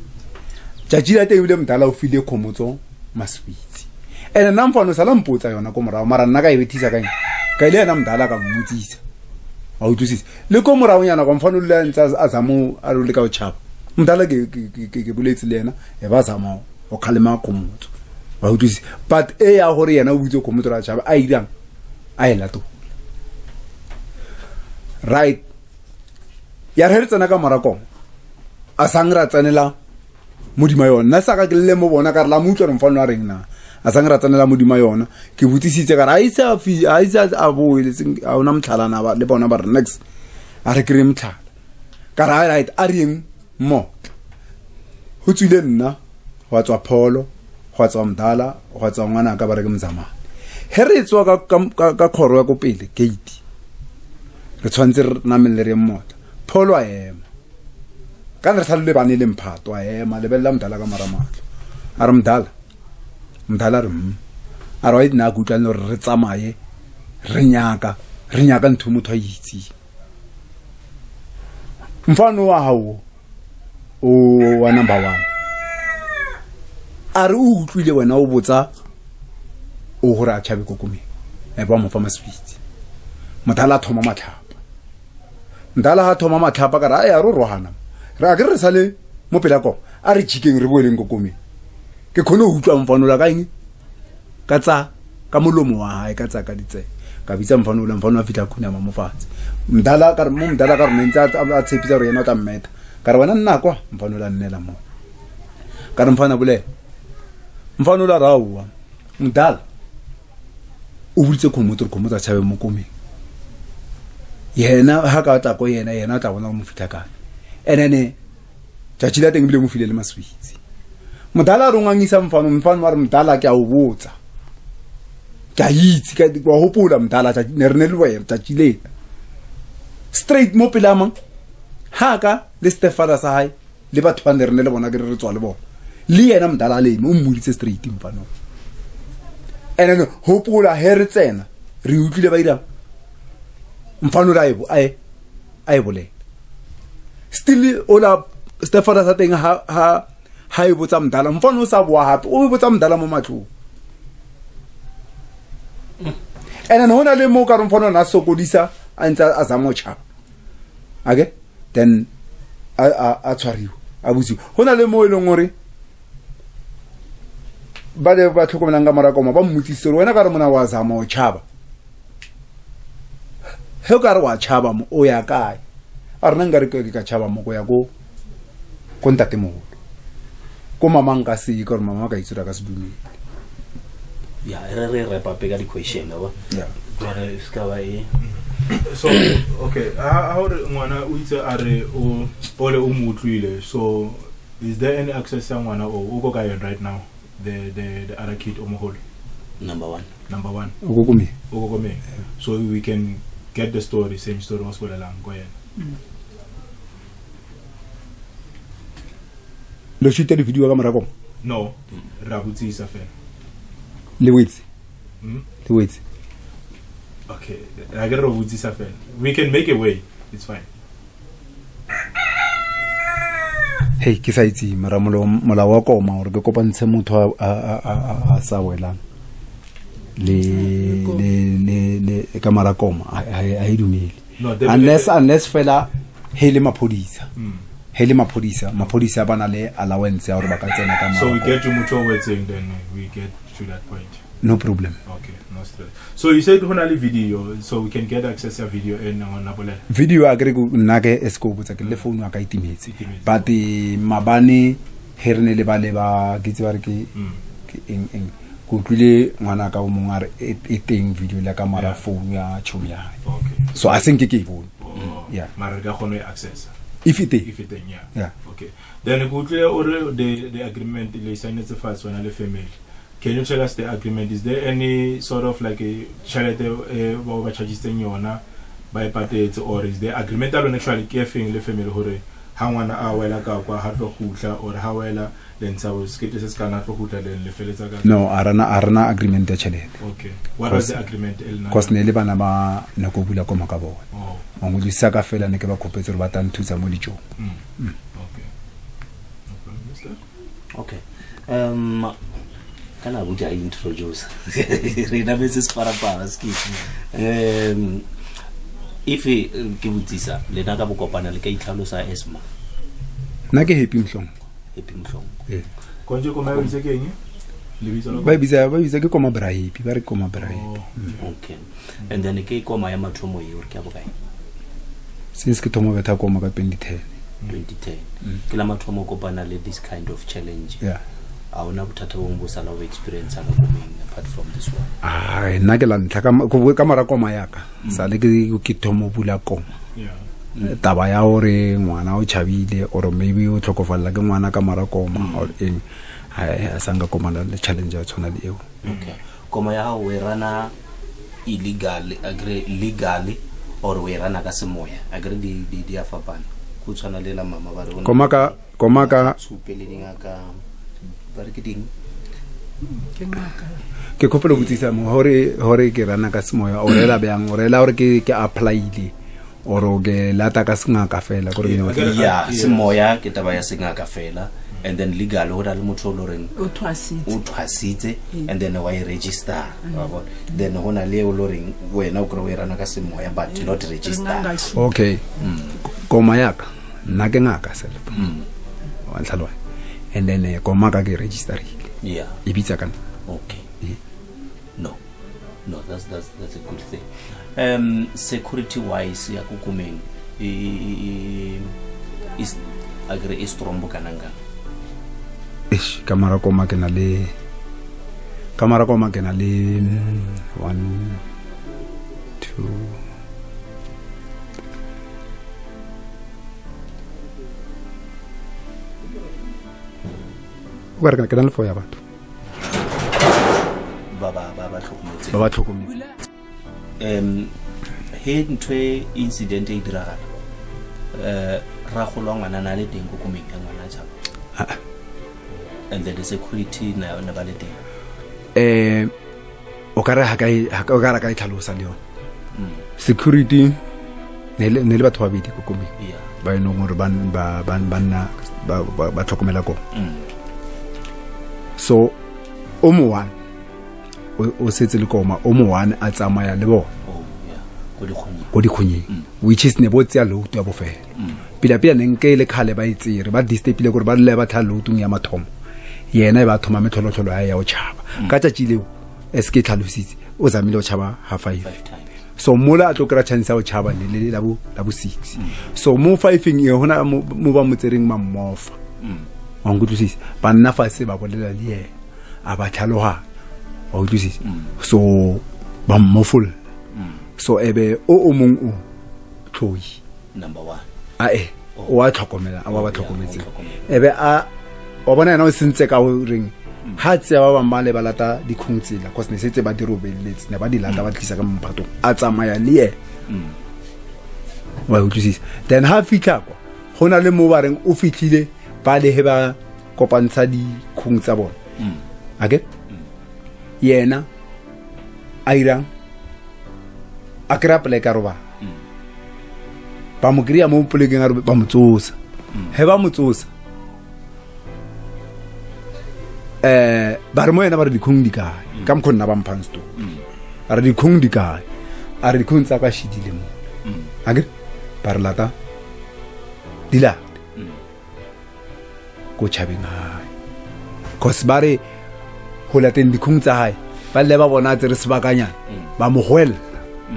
Tšatši la teng ebile mdala o file khomotso maswitsi and nna mfano sala mpotsa yona ko morago mara nna ka e bethisa kaeng ka ile yena mdala ka mmotsisa a utlwisisa le ko moragonyana kwa mfano le ntse a zama a le ka o tšhaba mdala ke boletse le yena e ba zama go kgalema khomotso wa utlwisisa but e ya gore yena o butse khomotso ra tšhaba a irang a e latola right ya re re tsena ka morakong a sang ra tsenela modima yona nna sa ka ke le mo bona ka re la mo utlwa re mfano a reng na a sang ra tsenela modima yona ke botsisitse ka re a ise a fi a ise a boe le seng a ona motlhalana ba le bona ba re next a re kry motlhala ka re right a reng mo go tswile nna gwa tswa pholo gwa tswa mdala gwa tswa ngwana ka ba re ke mozamane he re tswa ka kgoro ya ko pele gate re tshwanetse re namelele re mmota pholo a ema ka ne re sa le lebane le mphato a ema lebelela mdala ka mara matlho a re mdala mdala re a re wa itse nna ke utlwane gore re tsamaye re nyaka ntho e motho a itseng mfano wa gago o wa number one a re o utlwile wena o botsa o gore a tšhabe kokomeng e ba mo fa maswitsi mothala a thoma matlhapa mdala ha thoma matlhapa ka re a ya ro rogana re a ke re sale mo pela koma a re chikeng re boeleng kokomeng ke kgone go utlwa mfanola ka eng ka tsa ka molomo wa hae ka tsa ka ditsebe ka bitsa mfanola mfano a fitlha khunama mo fatshe mdala ka re mo mdala ka re ntse a tshepisa gore yena o tla mmeta ka re wena nna kwa mfanola nnela mo ka re mfana bolela mfanola raowa mdala o boditse khomotso gore khomotso a tshabe mo komeng yena ha ka tla ko yena yena o tla bona go mo fitlha kae and then tšatši la teng ebile mo file le maswitsi mdala a rongangisa mfano mfano wa re mdala ke a o botsa ke a itse wa gopola mdala ne re ne le wena tšatši lela straight mo pele a mang ha ka le stepfather sa hae le batho ba ne re ne le bona ke re re tswa le bona le yena mdala a leme o mmoditse straight mfano and then hopola he re tsena re utlwile ba irang mfano la a e bolela still ola stepfather sa teng ha e botsa mdala mfano o sa boa gape o e botsa mdala mo matlong and then ho na le mo ka re mfano na sokodisa a ntse a zama ho tjhaba ake then a tshwariwa a butsiwa go na le mo e leng gore ba le ba tlhokomelang ka morakoma ba mmotsisitse gore wena ka re mona wa zama o tšhaba he o ka re wa tšhaba mo o ya kae a rena nka re ke ka tšhaba mo ko ya ko ntatemogolo ko mama nka se ka gore mama ka itse gore a ka se dumele. Ya re wrap up ka di-question wa gore se ka ba e So okay, ha hore ngwana o itse a re o ole o mo utlwile, so is there any access ya ngwana o ko kae right now, the other kid o moholo? Number one. Number one. O ko komeng. O ko komeng, so we can get the story, same story o se bolelang ko yena. Le shoota di-video ka morakong? No, ra botsisa fela. Le wetse? Hmm? Le wetse. Okay, a ke re botsisa fela, we can make a way, it's fine. Hei, ke sa itse mara molao wa koma gore ke kopantshe motho a sa welang le ka mara koma a e dumele. No, definitely. Unless fela he le maphodisa. He le maphodisa, maphodisa ba na le allowance ya gore ba ka tsena ka So we mara get you motho o wetseng, then we get to that point. No problem. Okay, no stress. So you said ho na le video, so we can get access ya video e nna ngwana bolela. Video a kere nna ke e se ko botsa ke le phone ya ka e timetse. E timetse. But mabane he re ne le ba le ba ke itse ba re ke ke eng eng, ke utlwile ngwana ka o mongwe a re e teng video le ka mara phone ya chomi ya hae. Okay. So a senke ke e bone. Oh, Yeah. Mara re ka kgona ho e access. If e teng. If e teng, yeah. Yeah. Okay. Then ke utlwile o re the agreement le signetse fatshe wena le family. Can you tell us the agreement? Is there any sort of like a tjhelete e ba o ba chargesitseng yona ba e patetse, or is there agreement ya lona actually ke e feng le family hore ha ngwana a wela ka kwa ha tlo kgutla, or ha wela le ntsha sekete se se kana tlo kgutla le le feletsa ka? No, a rena agreement ya tjhelete. Okay, what was the agreement e lena? Cause ne le bana ba ne ko bula koma ka bona. Oh. Wa nkutlwisisa ka fela ne ke ba kgopetse gore ba tla nthusa mo dijong. Okay, no problem, mister. Okay, kana abuti a introduce re nametse separapara ske if ke botsisa lena ka bokopana le ka itlhalosa as ma? Nna ke Happy Mhlongo. Happy Mhlongo. Ee. Konje koma e bitse ke eng lebitso la? Ba e bitsa ke koma Bra Happy, ba re koma Bra Happy. Oh. Okay, and then ke koma ya mathomo e ore ke ya bokae? Since ke thoma betha koma ka 2010. 2010 ke la mathomo o kopana le this kind of challenge? Yeah. A ona bothata bongwe bo sala o experience ka komeng apart from this one? Ai, nna ke la ntlha ka mora koma yaka sale ke thoma ho bula koma. Taba ya hore ngwana o tjhabile or maybe o tlhokofalla ke ngwana ka mora koma or eng, ha a sa nka komana le challenge ya tshwana le eo. Okay, koma ya gago o e rana illegal akere, legally, or o e rana ka semoya akere? Di a fapana, go tshwana le la mama ba re ho na Koma ka tshupe le dingaka ba re ke ding. Ke ngaka. Ke khopela ho botsisa mo hore ke rana ka semoya o rela bjang, o rela hore ke applyile or ke lata ka sengaka fela kore ke nyaka Ya, semoya ke taba ya sengaka fela, and then legal go na le motho o le goreng O thwasitse. O thwasitse and then wa e register, wa bona? Then go na le eo le goreng wena o kry o e rana ka semoya but not register. Nganga. Okay, koma yaka nna ke ngaka self wa ntlhaloganya, and then koma ka ke registerile. E bitsa ka nna. Okay. Yeah. No, that's a good thing. Security wise ya kokomeng is akere e strong bo kanang kang? Eish, ka mara koma ke na le one, two, o ka re ke na le four ya batho. Ba tlhokometseng. Ba ba tlhokometse. He ntho e incident e diragala, ragolo wa ngwana na le teng ko komeng ya ngwana a tshaba? Ah. And then the security na ne ba le teng? O ka re ha o ka re ka e tlhalosa le yone security ne le batho ba babedi ko komeng ba e leng gore ba nna ba tlhokomela koma. So o mo one o setse le koma, o mo one a tsamaya le bona. Oh yeah, ko dikgonyeng. Ko dikgonyeng, which is ne bo tseya load ya bofelo pila pila ne nke le khale ba e tsere ba disturbile gore ba dule ba tlha loadung ya mathomo, yena e ba thoma metlholotlholo ya o tšhaba ka tšatši leo. As ke tlhalositse, o zamile o tšhaba ha five. Five times. So mola a tlo kry-a chance ya go tšhaba le la bo six, so mo fiveng e gona mo ba mo tsereng mammofa wa nkutlwisisa, ba nna fatshe ba bolela le yena, a ba tlhaloganya wa utlwisisa, so ba mmofolla, so ebe o mong o tlhoi. Number one. Ae, o a tlhokomela wa ba tlhokometseng. O tlhokomela. Ebe a wa bona yena o sentse ka goreng ha tseya ba bang ba le ba lata dikgong tsela, cause ne setse ba di robeletse, ne ba di lata ba tlisa ka mophatong, a tsamaya le yena wa utlwisisa. Then ha fitlha kwa go na le mo ba reng o fitlhile ba le he ba kopantsha dikgong tsa bona ake yena a irang a kry-a poleke a robala, ba mo kry-a mo polekeng a ba mo tsosa. He ba mo tsosa, ba re mo yena, ba re dikgong di kae? Ka mokgwa nna ba mphang story, a re dikgong di kae? A re dikgong tsa ka shidile mo akere, ba re lata di late. Ko tšhabeng gae, cause ba re go lateng dikhung tsa gae, ba lle ba bona a tsere sebakanyana, ba mo goelela,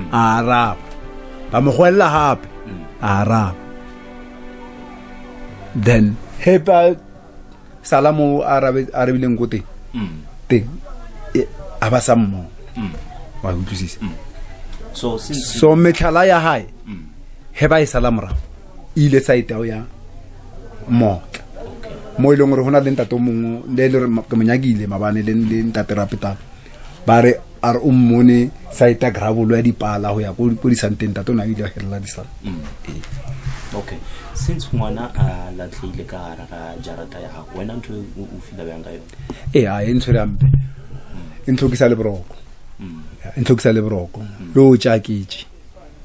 a araba, ba mo goelela gape, a araba. Then he ba sala mo a arabileng ko teng teng, a ba sa mmona, wa utlwisisa? So since So metlhala ya hae he ba e sala morago, e ile site ao ya Motla, mo e leng gore go na le ntate o mongwe le e le gore ke monyakile mabane le ntate Rapetalo, ba re a re o mmone site ya gravel ya dipala go ya ko disanteng. Ntate o ne a ile a helela disanta. Okay, since ngwana a latlheile ka gare ga jarata ya gago, wena ntho e o fila bjang ka yone? Ee, a e ntshwere hampe, e ntlhokisa le boroko. Ya, e ntlhokisa le boroko le o tša ketse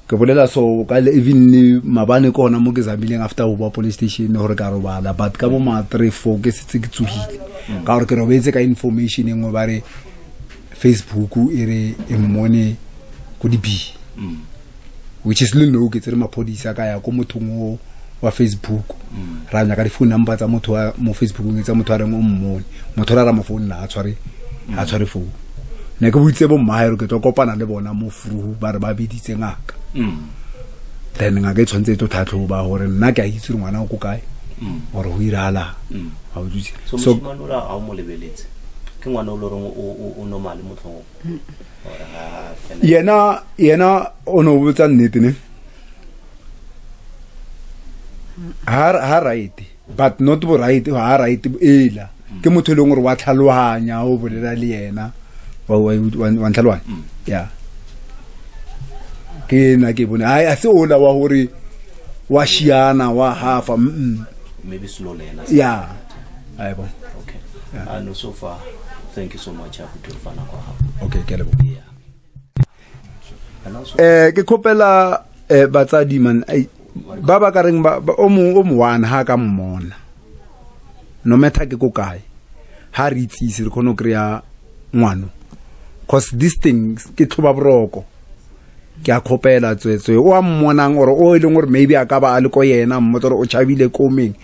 ke bolela. So ka le even le mabane ke ona mo ke zamileng after go boa police station gore ka robala, but ka bo ma 3, 4 ke setse ke tsogile, ka gore ke robetse ka information e nngwe, ba re Facebook e re e mmone ko di-b, which is le no ke tsere maphodisa ka ya ko mothong o wa Facebook, ra nyaka di-phone number tsa motho wa mo Facebookong tsa motho a reng o mmone. Motho ra mo founela, a tshware phone. Ne ke boitse bo mmae gore ke tlo kopana le bona mo fruhu, ba re ba biditse ngaka. Then ngaka e tshwanetse e tlo tlhatlhoba gore nna ke a itse gore ngwana o ko kae gore go iragalang, wa utlwisisa? So So moshimane ola ga o mo lebeletse, ke ngwana o le goreng o normal motlhong ore ga fela? Yena o ne o botsa nnete ne ha right, but not bo right, ha right ela ke motho e leng gore wa tlhaloganya, o bolela le yena wa ntlhaloganya. Ya, ke nna ke bone a se ola wa gore wa šiana wa hafa. Maybe slow le yena. Ya, a e bona. Okay. No, so far thank you so much abuti, o fana kwa gago. Okay, ke a leboga. Yeah, and also Ke khopela batsadi man, ai, ba ka reng o mongwe o mo one ha ka mmona, no matter ke ko kae, ha re itsise re kgone go kry-a ngwano, cause these things ke tlhoba boroko. Ke a khopela tswetswe o a mmonang or o e leng gore maybe a ka ba a le ko yena, mmotsa gore o tšhabile ko meng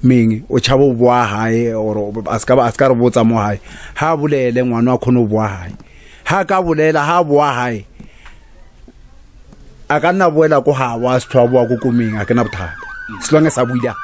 meng, o tšhaba o boa hae or a se ka re botsa mo hae, ha a bolele ngwana a kgone go boa hae. Ha ka bolela ha boa hae, a ka nna boela ko gabo, a se tlho a boa ko komeng, a ke na bothata as long as a buile.